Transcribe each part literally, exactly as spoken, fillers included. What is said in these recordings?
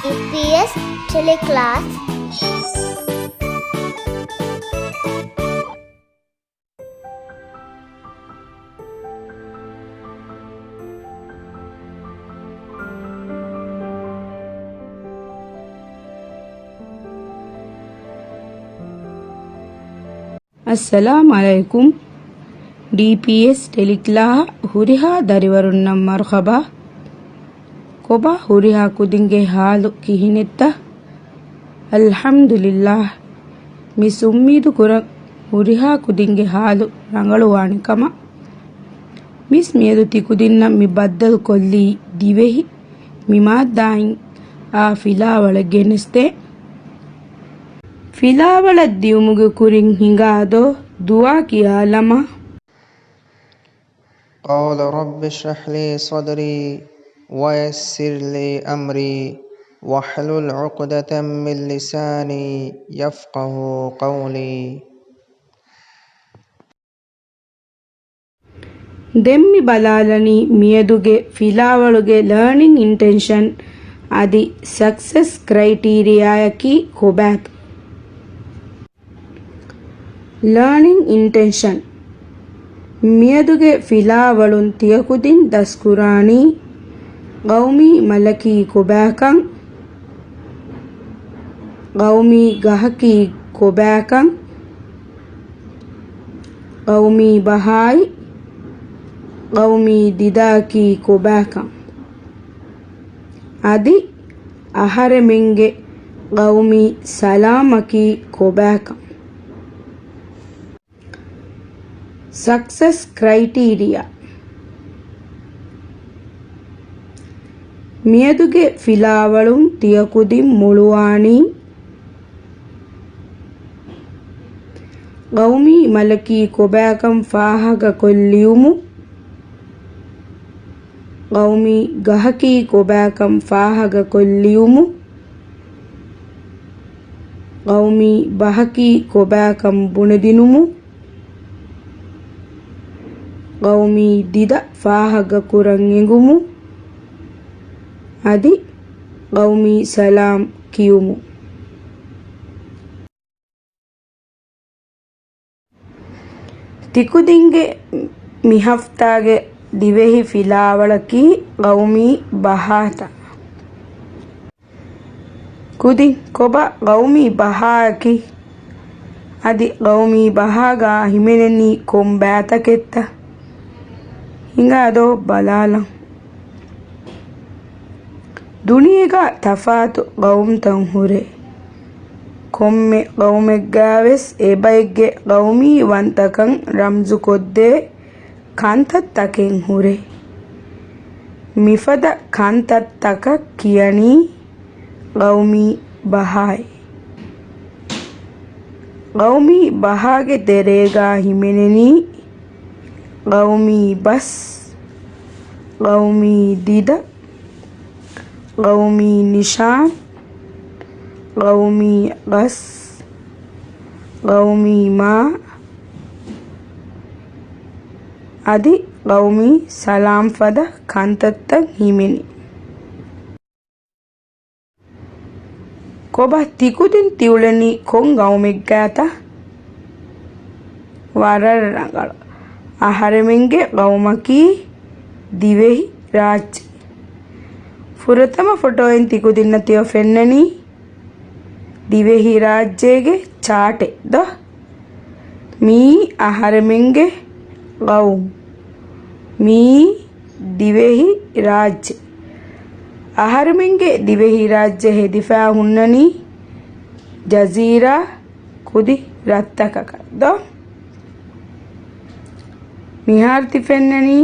ޑީޕީއެސް ޓެލެކްލާސް. އައްސަލާމް ޢަލައިކުމް. ޑީޕީއެސް ޓެލެކްލާސް ހުރިހާ ދަރިވަރުންނަށް މަރުޙަބާ. ކޮބާ ހުރިހާ ކުދިންގެ ޙާލު ކިހިނެއްތަ؟ އަލްޙަމްދުލިއްލާހް. މިސް އުއްމީދު ކުރަން ހުރިހާ ކުދިންގެ ޙާލު ރަނގަޅުވާނެ ކަމަށް. މިސް މިއަދު ތިކުދިންނަށް މި ބައްދަލުކޮށްލީ ދިވެހި މި މާއްދާއިން އާ ފިލާވަޅެއް ގެނެސްދޭ. ފިލާވަޅަށް ދިއުމުގެ ކުރިން ހިނގާދޯ ދުޢާ ކިޔާލަމާ. قال رب اشرح لي صدري ويسر لي أمري واحلل عقدة من لساني يفقه قولي. ދެން މި ބަލާލަނީ މިއަދުގެ ފިލާވަޅުގެ ލާނިން އިންޓެންޝަން އަދި ސަކްސެސް ކްރައިޓީރިއާއަކީ ކޮބާތޯ؟ ލާނިން އިންޓެންޝަން. މިއަދުގެ ފިލާވަޅުން ތިޔަކުދިން ދަސްކުރާނީ ޤައުމީ މަލަކީ ކޮބާކަން، ޤައުމީ ގަހަކީ ކޮބާކަން، ޤައުމީ ބަހާއި ޤައުމީ ދިދައަކީ ކޮބާކަން، އަދި އަހަރެމެންގެ ޤައުމީ ސަލާމަކީ ކޮބާކަން. ސަކްސެސް ކްރައިޓީރިއާ. މިއަދުގެ ފިލާވަޅުން ތިޔަކުދިން މޮޅުވާނީ، ޤައުމީ މަލަކީ ކޮބާކަން ފާހަގަކޮށްލިޔުމު، ޤައުމީ ގަހަކީ ކޮބާކަން ފާހަގަކޮށްލިޔުމު، ޤައުމީ ބަހަކީ ކޮބާކަން ބުނެދިނުމު، ޤައުމީ ދިދަ ފާހަގަކުރަން އެނގުމު، އަދި ޤައުމީ ސަލާމް ކިޔުމު. ތިކުދިންގެ މި ހަފްތާގެ ދިވެހި ފިލާވަޅަކީ ޤައުމީ ބަހާތައް. ކުދިން ކޮބާ ޤައުމީ ބަހާއަކީ؟ އަދި ޤައުމީ ބަހާގާ ހިމެނެނީ ކޮން ބައިތަކެއްތަ؟ ހިނގާދޯ ބަލާލަން. ދުނިޔޭގަ ތަފާތު ޤައުމުތައް ހުރޭ. ކޮންމެ ޤައުމެއްގަވެސް އެބައެއްގެ ޤައުމީ ވަންތަކަން ރަމްޒުކޮށްދޭ ކަންތައްތަކެއް ހުރޭ. މިފަދަ ކަންތައްތަކަށް ކިޔަނީ ޤައުމީ ބަހާއޭ. ޤައުމީ ބަހާގެ ތެރޭގަ ހިމެނެނީ ޤައުމީ ބަސް، ޤައުމީ ދިދަ، ޤައުމީ ނިޝާން، ޤައުމީ ގަސް، ޤައުމީ މާ، އަދި ޤައުމީ ސަލާމް ފަދަ ކަންތައްތައް ހިމެނޭ. ކޮބާ ތިކުދިން ތިއުޅެނީ ކޮން ގައުމެއްގަތަ؟ ވަރަށް ރަނގަޅު. އަހަރެމެންގެ ގައުމަކީ ދިވެހި ރާއްޖެ. ފުރަތަމަ ފޮޓޯއިން ތިކުދިންނަށް ތިޔަ ފެންނަނީ ދިވެހިރާއްޖޭގެ ޗާޓެއް ދޯ؟ މީ އަހަރެމެންގެ ގައުމު. މީ ދިވެހިރާއްޖެ. އަހަރެމެންގެ ދިވެހިރާއްޖެ ހެދިފަ ހުންނަނީ ޖަޒީރާ ކުދި ރަށްތަކަކަށް ދޯ؟ މިހާރު ތި ފެންނަނީ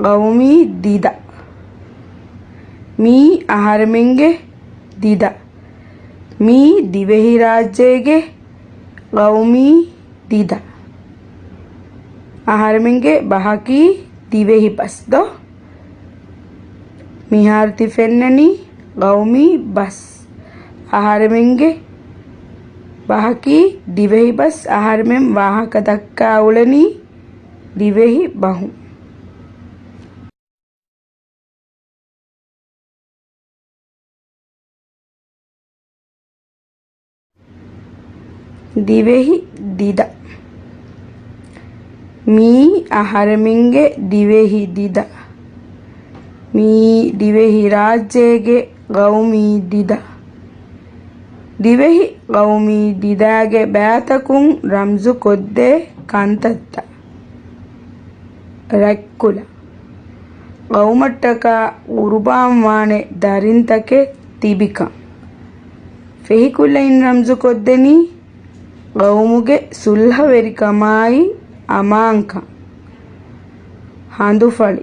ގައުމީ ދިދަ. މީ އަހަރެމެންގެ ދިދަ. މީ ދިވެހިރާއްޖޭގެ ގައުމީ ދިދަ. އަހަރެމެންގެ ބަހަކީ ދިވެހި ބަސް ދޯ؟ މިހާރު ތި ފެންނަނީ ގައުމީ ބަސް. އަހަރެމެންގެ ބަހަކީ ދިވެހި ބަސް. އަހަރެމެން ވާހަކަ ދައްކާ އުޅެނީ ދިވެހި ބަހުން. ދިވެހި ދިދަ. މިއީ އަހަރެމެންގެ ދިވެހި ދިދަ. މިއީ ދިވެހިރާއްޖޭގެ ގައުމީ ދިދަ. ދިވެހި ގައުމީ ދިދާގެ ބައިތަކުން ރަމްޒުކޮށްދޭ ކަންތައްތައް. ރަތްކުލަ. ގައުމަށްޓަކާ ގުރުބާންވާނެ ދަރިންތަކެއް ތިބިކަން. ފެހިކުލައިން ރަމްޒުކޮށްދެނީ ގައުމުގެ ސުލްހަވެރިކަމާއި އަމާންކަން. ހަނދުފަޅި.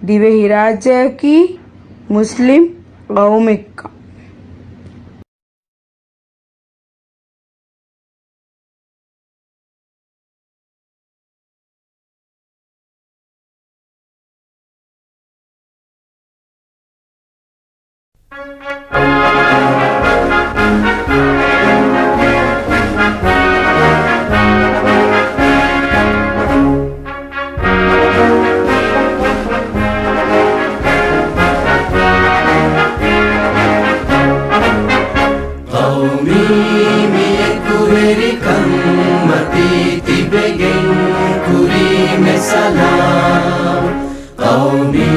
ދިވެހިރާއްޖެއަކީ މުސްލިމް ގައުމެއްކަން. ޤައުމީ މި އެކުވެރިކަން މަތީ ތިބެގެން ކުރީމެ ސަލާމް. ޤައުމީ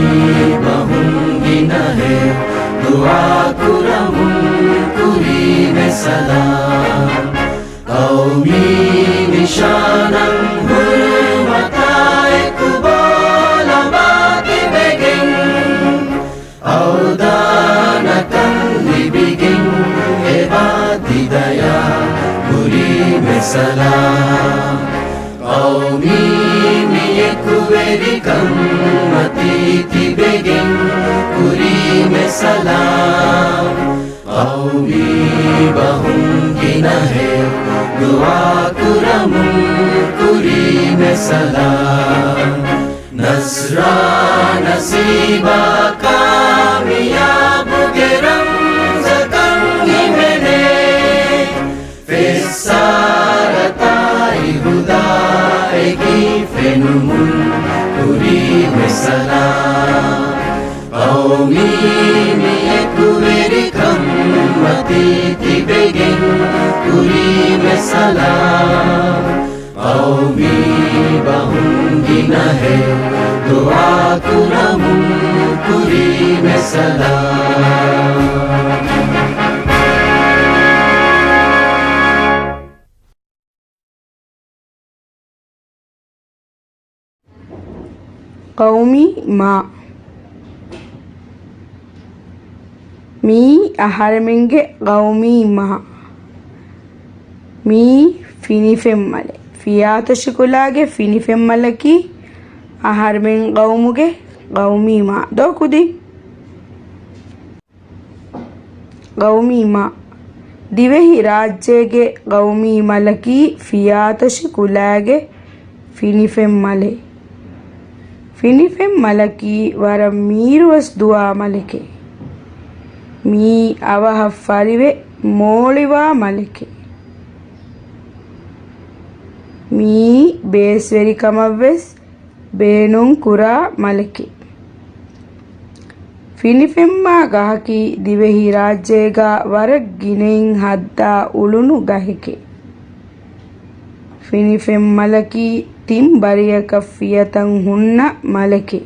ބަހުން ގިނަހެއް ދުޢާ ކުރަމުން ކުރީމެ ސަލާމް. ޤައުމީ ނިޝާނަށް ހުރުމަތާ އެކު ބޯލަނބާ ތިބެގެން، އަވްދާނަކަން ލިބިގެން އެބާ ދިދަޔާ ކުރީމެ ސަލާމް. ޤައުމީ މި އެކުވެރިކަން މަތީ ތިބެގެން ކުރީމެ ސަލާމް. ޤައުމީ ބަހުން ގިނަހެއް ދުޢާ ކުރަމުން ކުރީމެ ސަލާމް. ނަޞްރާ ނަސީބާ ކާމިޔާބުގެ ރަމްޒަކަށް ހިމެނޭ. ފެއްސާރަތާއި ހުދާއެކީ ފެނުމުން ކުރީމެ ސަލާމް. ޤައުމީ މި އެކުވެރިކަން މަތީ ތިބެގެން ކުރީމެ ސަލާމް. ޤައުމީ ބަހުން ގިނަހެއް ދުޢާ ކުރަމުން ކުރީމެ ސަލާމް. ޤައުމީ މާ. މިއީ އަހަރެމެންގެ ޤައުމީ މާ. މިއީ ފިނިފެންމަލެއް. ފިޔާތޮށިކުލާގެ ފިނިފެންމަލަކީ އަހަރެމެން ޤައުމުގެ ޤައުމީ މާ. ދޯ ކުދިން. ޤައުމީ މާ. ދިވެހި ރާއްޖޭގެ ޤައުމީ މަލަކީ ފިޔާތޮށި ކުލާގެ ފިނިފެން މަލެއް. ފިނިފެން މަލަކީ ވަރަށް މީރުވެސް ދުވާ މަލެކޭ. މިއީ އަވަހަށް ފަރިވެ މޯޅިވާ މަލެކޭ. މިއީ ބޭސްވެރިކަމަށްވެސް ބޭނުން ކުރާ މަލެކޭ. ފިނިފެންމާ ގަހަކީ ދިވެހިރާއްޖޭގަ ވަރަށް ގިނައިން ހައްދާ އުޅުނު ގަހެކޭ. ފިނިފެން މަލަކީ ތިން ބަރީއަކަށް ފިޔަތަން ހުންނަ މަލެކޭ.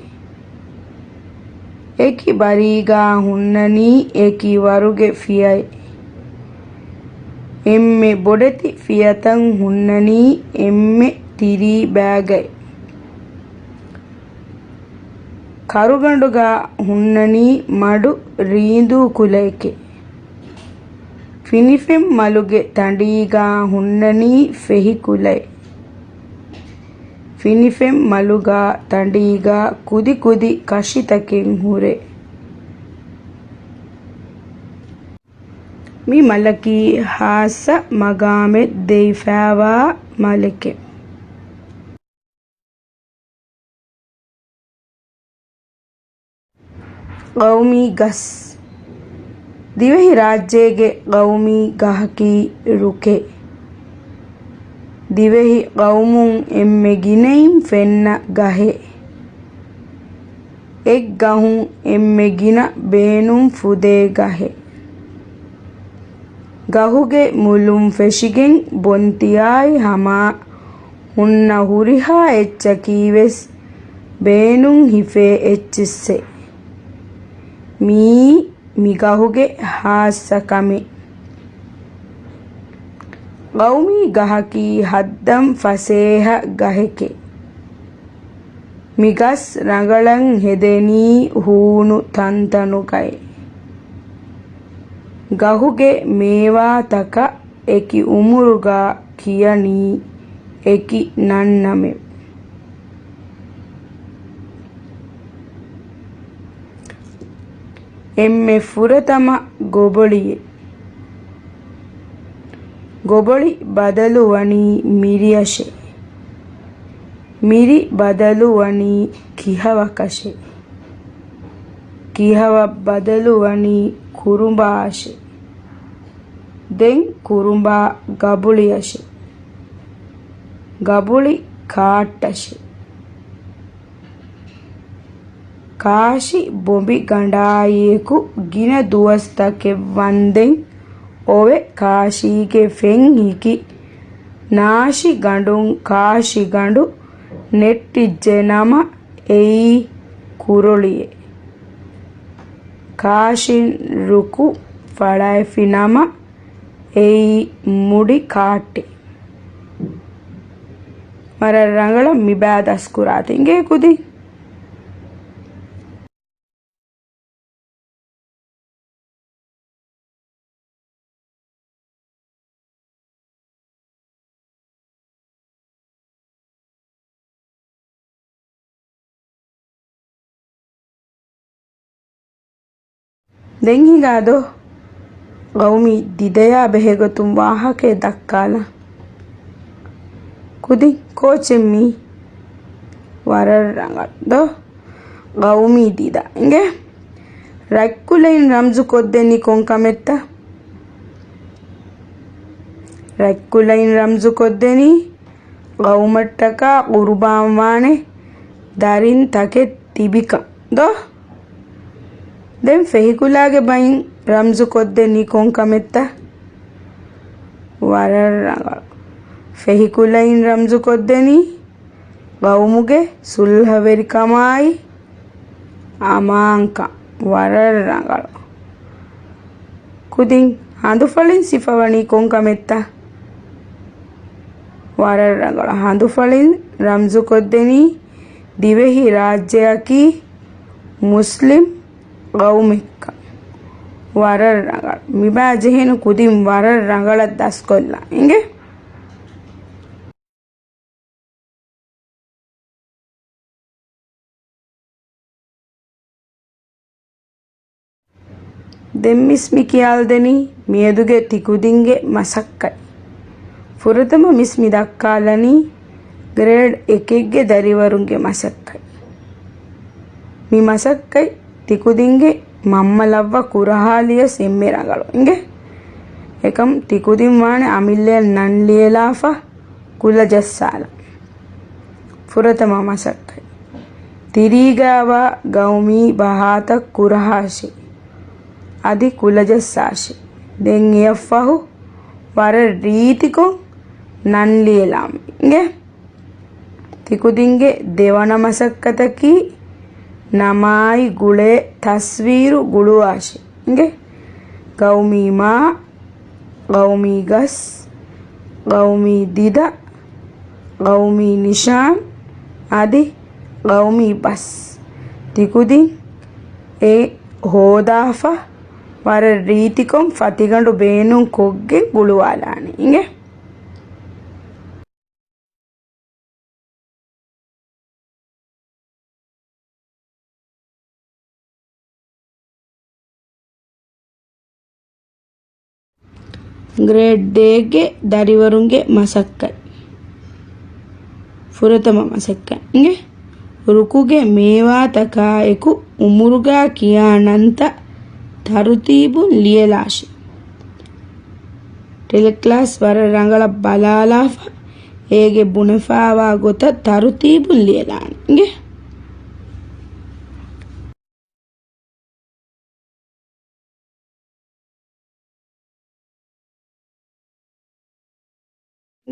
އެކި ބަރީގަ ހުންނަނީ އެކި ވަރުގެ ފިޔައެއް. އެންމެ ބޮޑެތި ފިޔަތަން ހުންނަނީ އެންމެ ތިރީ ބާގައެއް. ކަރުގަނޑުގަ ހުންނަނީ މަޑު ރީނދޫ ކުލައެކޭ. ފިނިފެން މަލުގެ ތަނޑީގަ ހުންނަނީ ފެހި ކުލައެއް. ފިނިފެން މަލުގަ ތަނޑީގަ ކުދި ކުދި ކަށިތަކެއް ހުރޭ. މި މަލަކީ ހާއްސަ މަގާމެއް ދެވިފައިވާ މަލެކެވެ. ޤައުމީ ގަސް. ދިވެހިރާއްޖޭގެ ޤައުމީ ގަހަކީ ރުކެއް. ދިވެހި ޤައުމުން އެންމެ ގިނައިން ފެންނަ ގަހެއް. އެއްގަހުން އެންމެ ގިނަ ބޭނުން ފުދޭ ގަހެއް. ގަހުގެ މުލުން ފެށިގެން ބޮންތިއާއި ހަމަ ހުންނަ ހުރިހާ އެއްޗަކީވެސް ބޭނުން ހިފޭ އެއްޗިއްސެއް. މިއީ މި ގަހުގެ ހާއްސަ ކަމެއް. ގައުމީ ގަހަކީ ހައްދަން ފަސޭހަ ގަހެކޭ. މި ގަސް ރަނގަޅަށް ހެދެނީ ހޫނު ތަންތަނުގައި. ގަހުގެ މޭވާތަކަށް އެކި އުމުރުގަ ކިޔަނީ އެކި ނަންނަމެއް. އެންމެ ފުރަތަމަ ގޮބޮޅިއެއް. ގޮބޮޅި ބަދަލު ވަނީ މިރިއަށޭ. މިރި ބަދަލު ވަނީ ކިހަވަކަށޭ. ކިހަވަ ބަދަލު ވަނީ ކުރުނބާއަށޭ. ދެން ކުރުނބާ ގަބުޅިއަށޭ. ގަބުޅި ކާއްޓަށޭ. ކާށި ބޮނބި ގަނޑާއިއެކު ގިނަ ދުވަސްތަކެއް ވަންދެން އޮވެ ކާށީގެ ފެން ހިކި ނާށި ގަނޑުން ކާށި ގަނޑު ނެއްޓިއްޖެ ނަމަ އެއީ ކުރޮޅިއޭ. ކާށިން ރުކު ފަޅައިފި ނަމަ އެއީ މުޑި ކާއްޓޭ. ވަރަށް ރަނގަޅަށް މިބާ ދަސްކުރާތި. އިނގޭ ކުދިން. ދެން ހިނގާ ދޯ؟ ގައުމީ ދިދަޔާ ބެހޭގޮތުން ވާހަކައެއް ދައްކާލަން. ކުދިން ކޯޗެއް މީ؟ ވަރަށް ރަނގަޅު ދޯ؟ ގައުމީ ދިދަ. އިނގޭ. ރަތްކުލައިން ރަމްޒު ކޮށްދެނީ ކޮން ކަމެއްތަ؟ ރަތްކުލައިން ރަމްޒު ކޮށްދެނީ ގައުމަށްޓަކާ ޤުރުބާންވާނެ ދަރިން ތަކެއް ތިބިކަން ދޯ؟ ދެން ފެހިކުލާގެ ބައިން ރަމްޒު ކޮށްދެނީ ކޮން ކަމެއްތަ؟ ވަރަށް ރަނގަޅު. ފެހިކުލައިން ރަމްޒު ކޮށްދެނީ ގައުމުގެ ސުލްހަވެރިކަމާއި އަމާންކަން. ވަރަށް ރަނގަޅު. ކުދިން ހަނދުފަޅިން ސިފަވަނީ ކޮން ކަމެއްތަ؟ ވަރަށް ރަނގަޅު. ހަނދުފަޅިން ރަމްޒުކޮށްދެނީ ދިވެހި ރާއްޖެއަކީ މުސްލިމް ގައުމެއްކަން. ވަރަށް ރަނގަޅު. މިބާ ޖެހެނު ކުދިން ވަރަށް ރަނގަޅަށް ދަސްކޮށްލާ. އިނގޭ. ދެން މިސް މި ކިޔާލަދެނީ މިއަދުގެ ތިކުދިންގެ މަސައްކަތް. ފުރަތަމަ މިސް މި ދައްކާލަނީ ގްރޭޑް އެކެއްގެ ދަރިވަރުންގެ މަސައްކަތް. މި މަސައްކަތް ތިކުދިންގެ މަންމަލައްވަ ކުރަހާލިޔަސް އެންމެ ރަނގަޅު. އިނގޭ. އެކަމް ތިކުދިން ވާނެ އަމިއްލަޔަށް ނަން ލިޔެލާފަ ކުލަ ޖައްސާލަން. ފުރަތަމަ މަސައްކަތް. ތިރީގާވާ ގައުމީ ބަހާތައް ކުރަހާށޭ. އަދި ކުލަ ޖައްސާށޭ. ދެން އެއަށްފަހު ވަރަށް ރީތިކޮށް ނަން ލިޔެލާމެ. އިނގޭ. ތިކުދިންގެ ދެވަނަ މަސައްކަތަކީ ނަމާއި ގުޅޭ ތަސްވީރު ގުޅުވާށޭ. އިނގޭ. ގައުމީ މާ، ގައުމީ ގަސް، ގައުމީ ދިދަ، ގައުމީ ނިޝާން، އަދި ގައުމީ ބަސް. ތިކުދިން އެ ހޯދާފަ ވަރަށް ރީތިކޮށް ފަތިގަނޑު ބޭނުން ކޮށްގެން ގުޅުވާލާނެ. އިނގޭ. ގްރޭޑް ދޭއްގެ ދަރިވަރުންގެ މަސައްކަތް. ފުރަތަމަ މަސައްކަތް. އިނގޭ. ރުކުގެ މޭވާތަކާއެކު އުމުރުގާ ކިޔާ ނަންތައް ތަރުތީބުން ލިޔެލާށި. ޓެލެކްލާސް ވަރަށް ރަނގަޅަށް ބަލާލާފަ، އޭގެ ބުނެފާވާ ގޮތަށް ތަރުތީބުން ލިޔެލާނެ. އިނގޭ.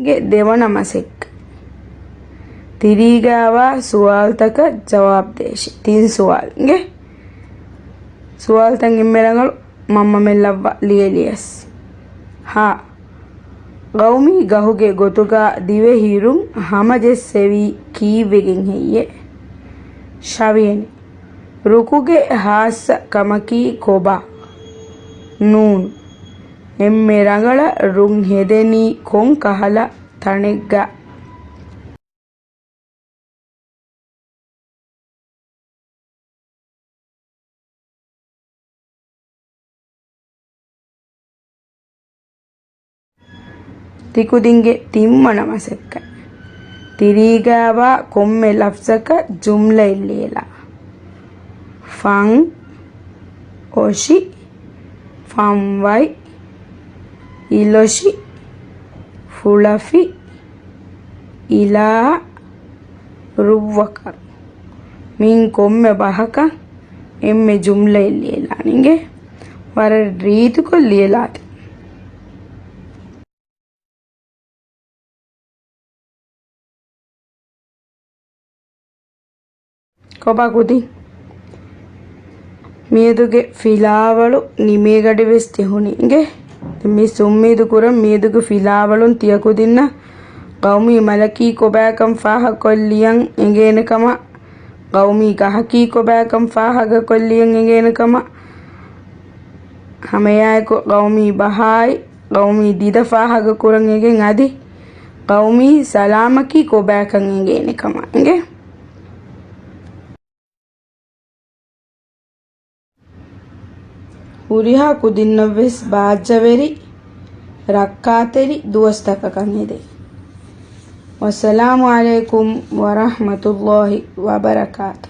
ގެ ދެވަނަ މަސައްކަތް. ތިރީގާވާ ސުވާލުތަކަށް ޖަވާބު ދޭށި. ތިން ސުވާލު. އިނގޭ. ސުވާލުތައް އެންމެ ރަނގަޅު މަންމަމެން ލައްވާ ލިޔެލިޔަސް. ހާ. ގައުމީ ގަހުގެ ގޮތުގާ ދިވެހިރުން ހަމަޖެއްސެވީ ކީއްވެގެން ހެއްޔޭ؟ ޝަވިޔަނި. ރުކުގެ ހާއްސަ ކަމަކީ ކޮބާ؟ ނޫން. އެންމެ ރަނގަޅަށް ރުން ހެދެނީ ކޮން ކަހަލަ ތަނެއްގަ؟ ތިކުދިންގެ ތިންވަނަ މަސައްކަތް. ތިރީގާވާ ކޮންމެ ލަފްޒަކަށް ޖުމްލައެއް ލިޔެލާ. ފަން، އޮށި، ފަންވަތް، އިލޮށި، ފުޅަފި، އިލާ، ރުއްވަކަރު. މިއިން ކޮންމެ ބަހަކަށް އެންމެ ޖުމްލައެއް ލިޔެލާނެ. އިނގޭ. ވަރަށް ރީތިކޮށް ލިޔެލާތި. ކޮބާ ކުދިން؟ މިއަދުގެ ފިލާވަޅު ނިމޭގަޑި ވެސް ޖެހުނީ. އިނގޭ. މި އުއްމީދު ކުރަން މިއަދުގެ ފިލާވަޅުން ތިޔަކުދިންނަށް ގައުމީ މަލަކީ ކޮބާކަން ފާހަގަކޮށްލިޔަން އެނގޭނެ ކަމަށް، ގައުމީ ގަހަކީ ކޮބާކަން ފާހަގަކޮށްލިޔަން އެނގޭނެ ކަމަށް، ހަމައެއާއެކު ގައުމީ ބަހާއި ގައުމީ ދިދަ ފާހަގަކުރަން އެނގެން އަދި ގައުމީ ސަލާމަކީ ކޮބާކަން އެނގޭނެ ކަމަށް. އިނގޭ. ހުރިހާ ކުދިންނަށްވެސް ބާއްޖަވެރި، ރައްކާތެރި ދުވަސްތަކަކަށް ހެދޭ. ވައްސަލާމު ޢަލައިކުމް ވަރަޙްމަތުﷲި ވަބަރަކާތު.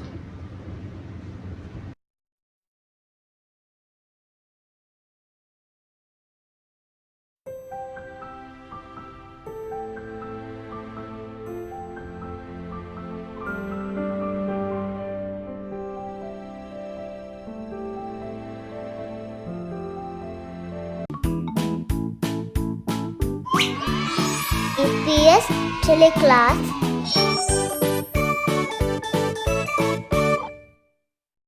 އީޕީއެސް ޓެލެކްލާސް